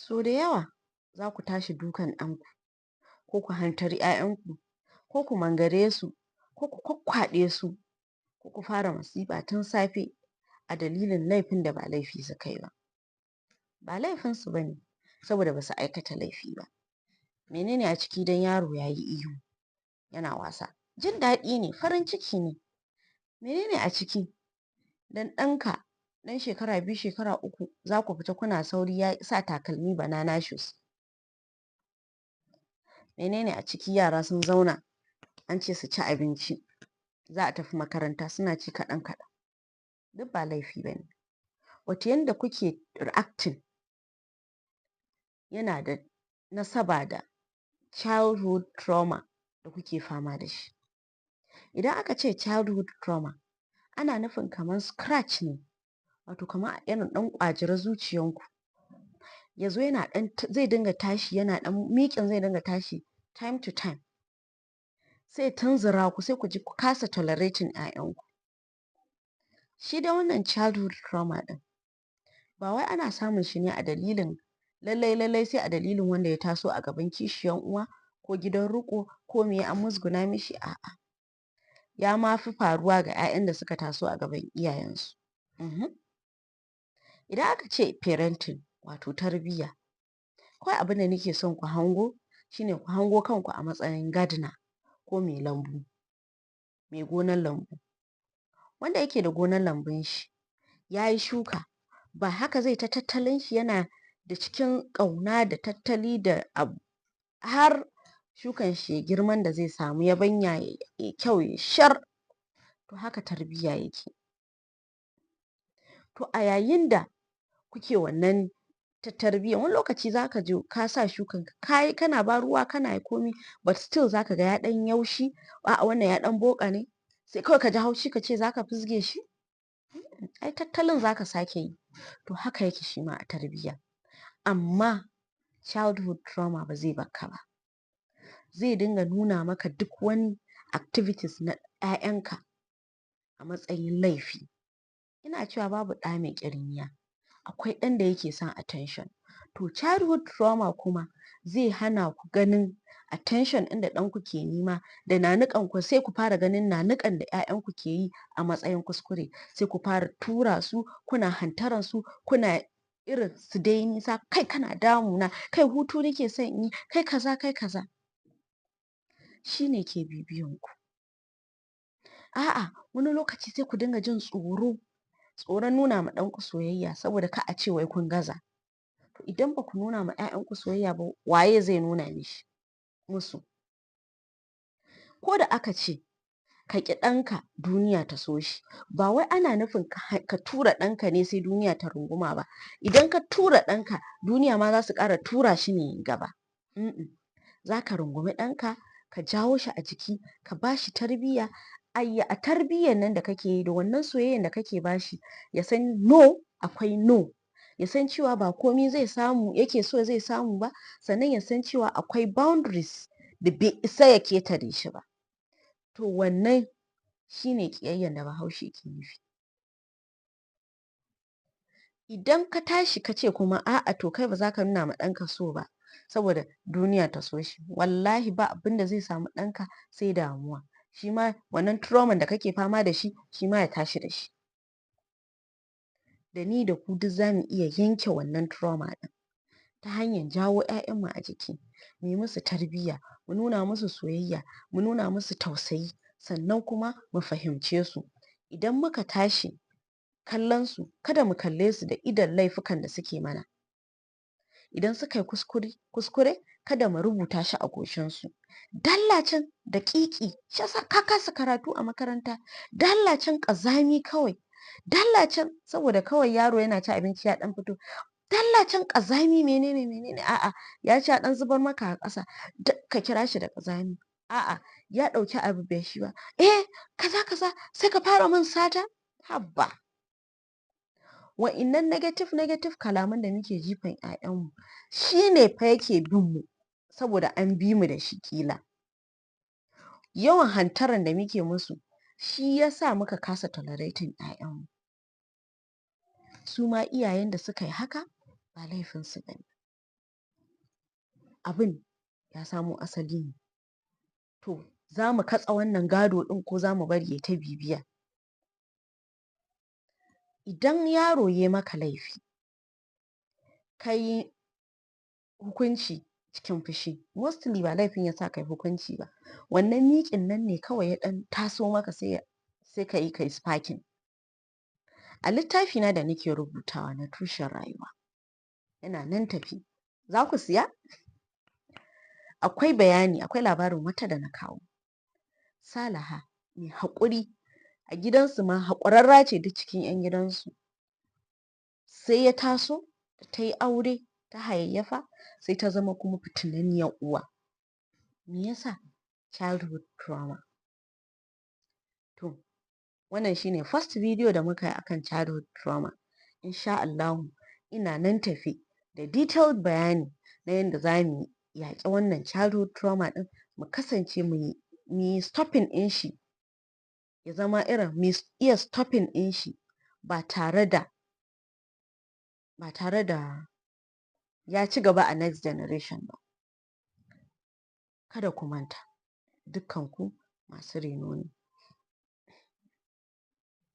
So da yawa za ku tashi dukan ɗanku, ko ku hantari 'ya'yanku, ko ku mangare su, ko ku kwakkwaɗe su, ko ku fara masifa tun safe a dalilin laifin da ba laifi suka yi ba. Ba laifinsu ba ne, saboda ba su aikata laifi ba. Menene a ciki don yaro ya yi ihu yana wasa? Jin daɗi ne, farin ciki ne. Menene a ciki don ɗanka ɗan shekara 2, shekara 3, za ku fita kuna sauri ya sa takalmi banana shoes? Menene a ciki yara sun zauna an ce su ci abinci, za a tafi makaranta, suna ci kaɗan kaɗan? Duk ba laifi ba ne. Wato yanda kuke reacting yana da nasaba da childhood trauma da kuke fama da shi. Idan aka ce childhood trauma, ana nufin kamar scratch ne, wato kamar irin ɗan ƙwajiri zuciyanku ya zo yana ɗan zai dinga tashi, yana ɗan miƙin, zai dinga tashi time to time, sai tunzura ku, sai ku ji ku kasa tolerating 'ya'yanku. Shi dai wannan childhood trauma ɗin ba wai ana samun shi ne a dalilin lallai lallai sai a dalilin wanda ya taso a gaban kishiyan uwa ko gidan riƙo ko meye an musguna mishi, a'a. Ya ma fi faruwa ga 'ya'yan da suka taso a gaban iyayensu. Idan aka ce parenting, wato tarbiyya, kawai abin da nake son ku hango shine ku hango kanku a matsayin gardener ko mai lambu, mai gonan lambu. Wanda yake da gonan lambun shi, ya yi shuka, ba haka zai ta tattalin shi yana da cikin ƙauna da tattali da abu har shukan shi ya girman da zai samu yabanya ya kyau ya shar. To haka tarbiyya yake. To a yayin da kuke wannan ta tarbiyyan, wani lokaci za ka je ka sa shukan ka yi, kana ba ruwa, kana komi, but still za ka ga ya ɗan yaushi, a'a, wannan ya ɗan boƙane, sai kawai ka ji haushi ka ce za ka fizge shi. Ai tattalin za ka sake yi. To haka yake shi ma a tarbiyya. Amma childhood trauma ba zai barka ba, zai dinga nuna maka duk wani activities na 'ya'yanka a matsayin laifi. Ina cewa babu ɗa mai ƙiriniya, akwai ɗan da yake son attention. To childhood trauma kuma zai hana ku ganin attention ɗin da ɗanku ke nema da nanuƙan ku, sai ku fara ganin nanuƙan da 'ya'yanku ke yi a matsayin kuskure, sai ku fara tura su, kuna hantaran su, kuna irin su dai nisa, kai kana damuna, kai hutu nake son in yi, kai kaza, kai kaza. Shi ne ke bibiyan ku. A'a, wani lokaci sai ku dinga jin tsoro, tsoron nuna ma ɗanku soyayya, saboda kar a ce wai kun gaza. To idan ba ku nuna ma 'ya'yanku soyayya ba, waye zai nuna mishi musu? Ko da aka ce ka ƙi ɗanka duniya ta so shi, ba wai ana nufin ka tura ɗanka ne sai duniya ta runguma ba. Idan ka tura ɗanka, duniya ma za su ƙara tura shi ne gaba. Za ka rungumi ɗanka, ka jawo shi a jiki, ka ba shi tarbiyya. A tarbiyyan nan da kake yi da wannan soyayyan da kake ba shi, ya san no akwai no, ya san cewa ba komi zai samu yake so zai samu ba, sannan ya san cewa akwai boundaries da bai isa ya ketare shi ba. To wannan shine ƙiyayyan da Bahaushe ke nufi. Idan ka tashi ka ce kuma a'a, to kai ba za ka nuna ma ɗanka so ba saboda duniya ta so shi, wallahi ba abin da zai samu ɗanka sai damuwa. Shi ma wannan trauman da kake fama da shi, shi ma ya tashi da shi. Da ni da ku duk za mu iya yanke wannan trauma ɗin ta hanyar jawo 'ya'yanmu a jiki, mu yi musu tarbiyya, mu nuna musu soyayya, mu nuna musu tausayi, sannan kuma mu fahimce su. Idan muka tashi kallon su, kada mu kalle su da idon laifukan da suke mana. Idan suka yi kuskure, kada mu rubuta shi a goshinsu: "Dalla can daƙiƙi, shi yasa ka kasa karatu a makaranta, dalla can ƙazami kawai, dalla can." Saboda kawai yaro yana cin abinci ya ɗan fito, "Dalla can ƙazami, menene menene." A'a, ya ci ya ɗan zubar maka a ƙasa, ka kira shi da ƙazami. A'a, ya ɗauki abu bai shi ba, eh, kaza kaza, sai ka fara min sata. Habba, wa'innan negative negative kalaman da muke jifan 'ya'yanmu shi ne fa yake bin mu, saboda an bi mu da shi. Ƙila yawan hantaran da muke musu shi ya sa muka kasa tolerating 'ya'yanmu. Su ma iyayen da suka yi haka, ba laifinsu ba ne. Abin ya samo asali ne. To, za mu katse wannan gado ɗin ko za mu bari ya ta bibiya? Idan yaro ya maka laifi, ka yi hukunci cikin fushi, mostly ba laifin ya sa ka yi hukunci ba, wannan miƙin nan ne kawai ya ɗan taso maka, sai ka yi sparking. A littafina da nake rubutawa na Tushen Rayuwa, yana nan tafe, za ku siya, akwai bayani, akwai labarin wata da na kawo, Salaha, mai haƙuri a gidansu ma, haƙurarra ce duk cikin 'yan gidansu. Sai ya taso ta yi aure, ta hayayyafa, sai ta zama kuma fitinanniyar uwa. Me yasa? Childhood trauma. To, wannan shine first video da muka yi akan childhood trauma. Insha Allahu ina nan tafe da detailed bayani na yadda za mu yaƙi wannan childhood trauma ɗin, mu kasance mu yi stopping ɗin shi, ya zama irin mu iya stopping ɗin shi ba tare da ya ci gaba a next generation ba. Kada ku manta, dukkanku masu reno ne.